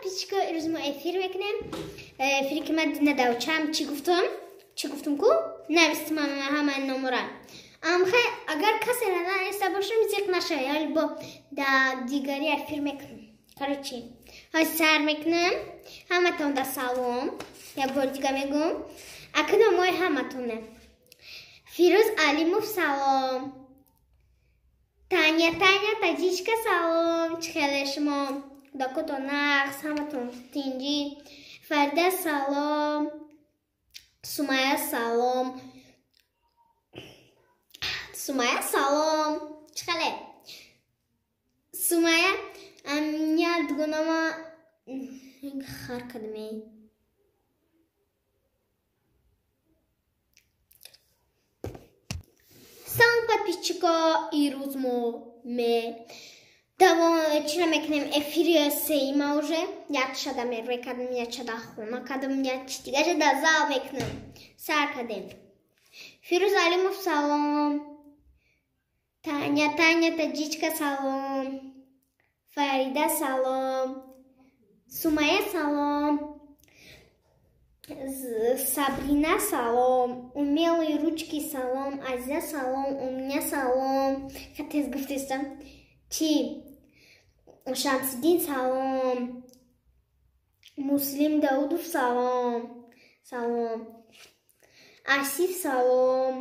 Подписчика, имрӯз мо эфир мекунем. Эфире ки ман надавчам, чӣ гуфтам? Чӣ гуфтам ку? Навистам ҳамаи номора. Амхе, агар касе наданиста бошам, зиқ нашавед, ҳали бо да дигари эфир мекунем. Короче, ҳози сар мекунем. Ҳаматон да салом. Як бори дига мегӯм. Акну мои ҳаматоне. Фирӯз Алимов салом. Таня, Таня, таҷичка салом. Чӣ хеле шумо? Дакото нақс, ҳаматон тинҷӣ. Фарида салом. Сумая салом. Сумая салом. Чӣ хеле? Сумая, я дугонама хар кадме. Салом подписчико, ирӯз мо ме чира мекунем эфири сеима уже. Як шада мерве кардем, як шада хона кардем, як дига шада зал мекунем. Сар кардем. Фирӯз Алимов салом. Таня, Таня, таҷичка салом. Фарида салом. Сумая салом. Сабрина салом. Умелые ручки салом. Азиза салом. У меня салом. Хатез гуфтестам. Чи? Шамсиддин салом. Муслим Даудов салом. Салом. Асиф салом.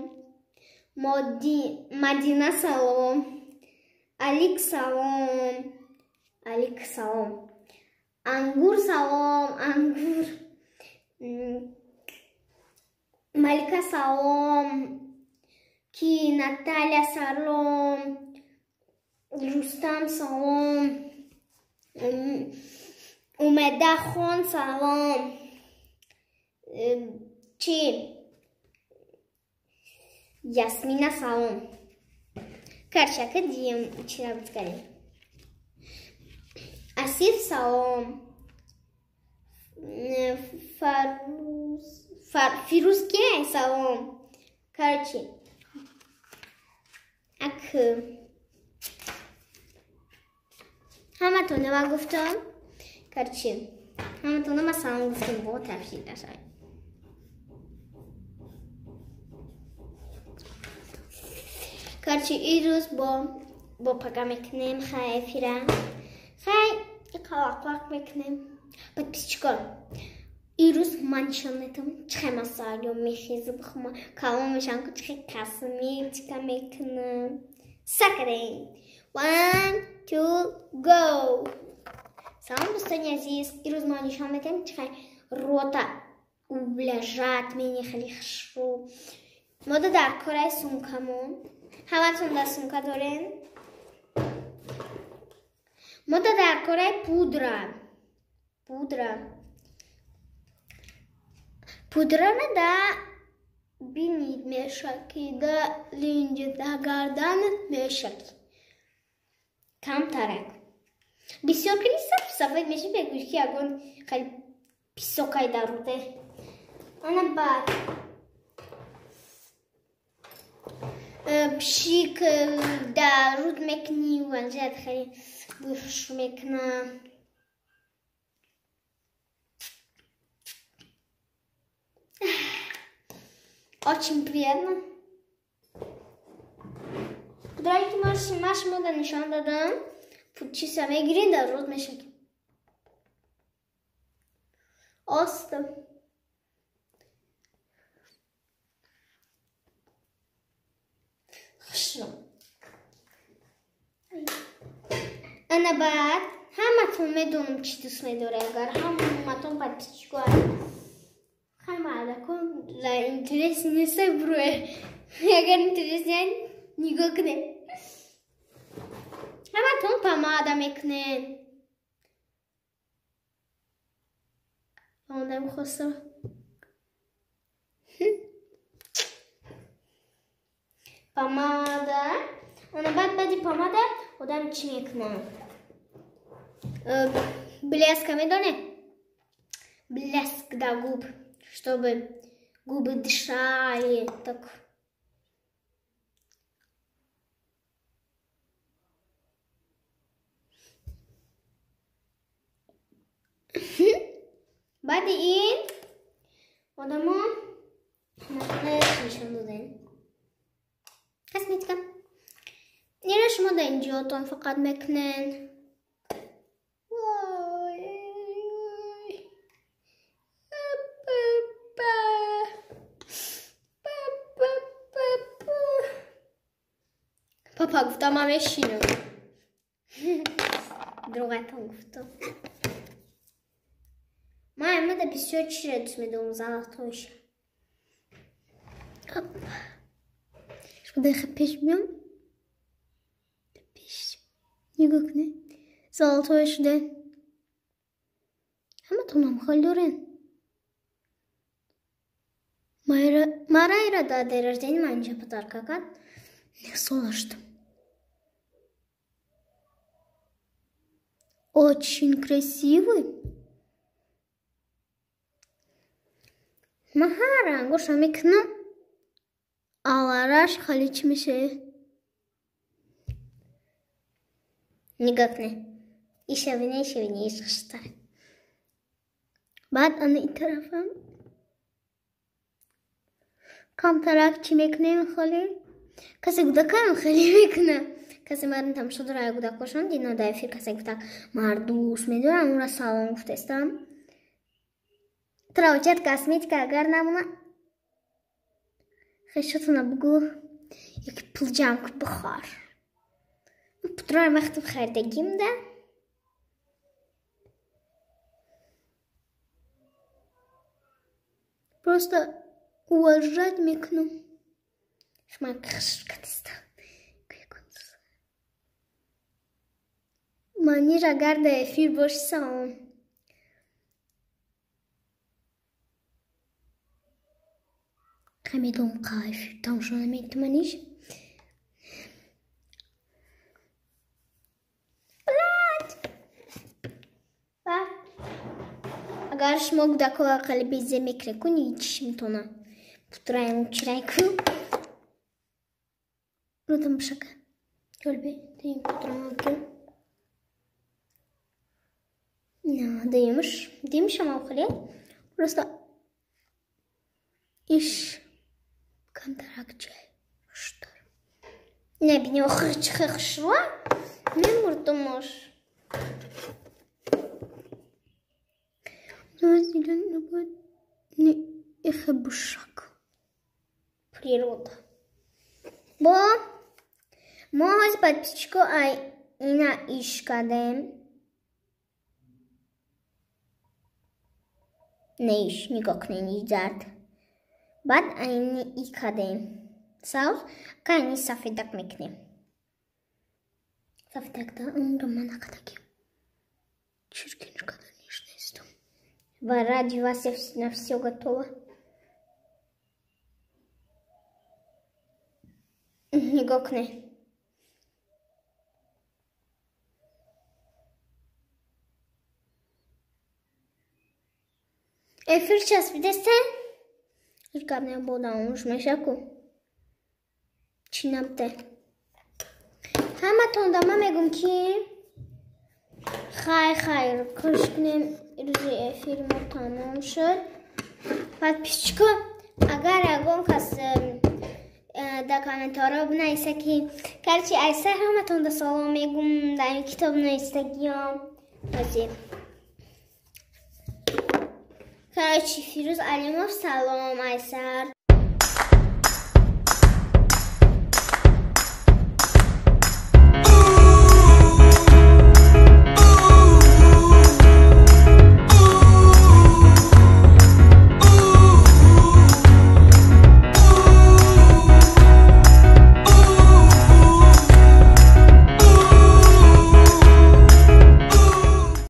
Мадина салом. Алик салом. Алик салом. Ангур салом. Ангур. Малика салом. Ки Наталья салом. Рустам салом. Умеда хон салом. Чи? Ясмина салом. Короче, дием чира бизгарем. Асиф салом. Фирӯз ки салом. Короче, ак ҳаматона ма гуфтам. Короче, ҳаматона ма салом гуфтам, бо тафсил нашавед. Короче, ирӯз бо пага мекунем, хай эфира. Хай қалақ мекунем. Подписчико, ирӯз ман нишон метавам чӣ хел масоилё мехезам, хума калон мешавам, ку чӣ хел косметика мекунам. Сар кардем. 1, 2, go! Салом, дӯстони азиз. Ирӯз ман нишон метавам чӣ хел рота ублажат мени хеле хушрӯ. Мода дар кораи сумкамон. Ҳаматон дар сумка дорем. Мода дар кораи пудра. Пудра. Пудрана да бинид мешаки, да линҷи, да гарданат мешаки. Камтарак. Бисёр кини саф сафед меши, мегӯӣ ки ягон хеле писокай дар руте. Ана баъд пшик дар руд мекунӣ, ванҷад хеле бӯи хушрӯ мекуна. Очень приятно. Пудрае ки ман шумода нишон додам, чиса мегирин дар руд мешакӣ. Оста. Хушрӯ. Ана баъд ҳаматон медонам чӣ дӯст медоред, агар ҳаматон подписчико ҳамаадакон ла интерес неста бруе. Агар интерес не нигоҳ кунед. Ҳаматон помада мекунед. Ондам хостам. Помада. Ана баъд баъди помада одам чӣ мекунад? Блеска медонед? Блеск да губ, чтобы губы дышали. Так. Баъди ин одамо нишон додем. Косметика. Ира шумо дар инҷиотон фақат мекунен. Папа гуфта ман мешинам. Дурӯғатон гуфтам. Ман амада бисёр чизро дӯст медорам, золотойша. Шумо дақиқа пеш биём. Пеш. Нигоҳ кунед. Золотой шуда. Ҳаматонам хол дорен. Мара ира дар день рождения ман инҷа подарка кард. Сола шудам. Очень красивый. Ман ҳар рангоша мекунам. Алараш хали чӣ мешавад? Нигоҳ кунед. Ишавине, ишавине, ишхуштар. Баъд ана ин тарафам. Камтарак чӣ мекунем хали? Касе гудакам хеле мекунад. Касе мардум тамошо дорад гудакошон дино дар эфир касе гуфта мар дӯст медорам, онро салом гуфтаистам. Травчат косметика агар намона хешотона бугӯ яки пул ҷамъ кун бихор. Пудраро мехтам харидагим да. Просто уважать мекунам. Ман хушкатистам. Маниж агар дар эфир боши салом. Хамидом қа эфир тамошо намекунӣ Маниж? Агар шумо гудакҳоро қали безе мекунед, кунед чишмтона. Пудраем чирай ку. Ротам бишака. Ҷолбе, даим пудрамаки. На, даимш. Даимш ам хали. Просто иш камтарак чай. Хуштар. Не бини охир чӣ хушва? Мемурдумош. Ихебушак. Природа. Бо мо ҳозир подписчико ай ина иш кардем. Не иш, нигоҳ кунед, иш зард. Баъд айни и кардем. Сабз, ка айни сафедак мекунем. Сафедак да онро ман накардагим. Чиркинш карданиш нестам. Ва ради вас я на всё готова. Нигоҳ кунед. Эфир часпидесте? Ҳеҷ гап набода, омӯш меша ку. Чӣ набуде? Ҳаматон да ман мегӯм ки хайр хайр кӯш кунем, рӯзи эфири мо тамом шуд. Подписчико, агар ягон кас дар комментарҳо бинависа ки короче айса ҳаматон да салом мегӯм, дар ин китоб навистагиём. Ҳозир. Короче, Фирӯз Алимов салом айсар.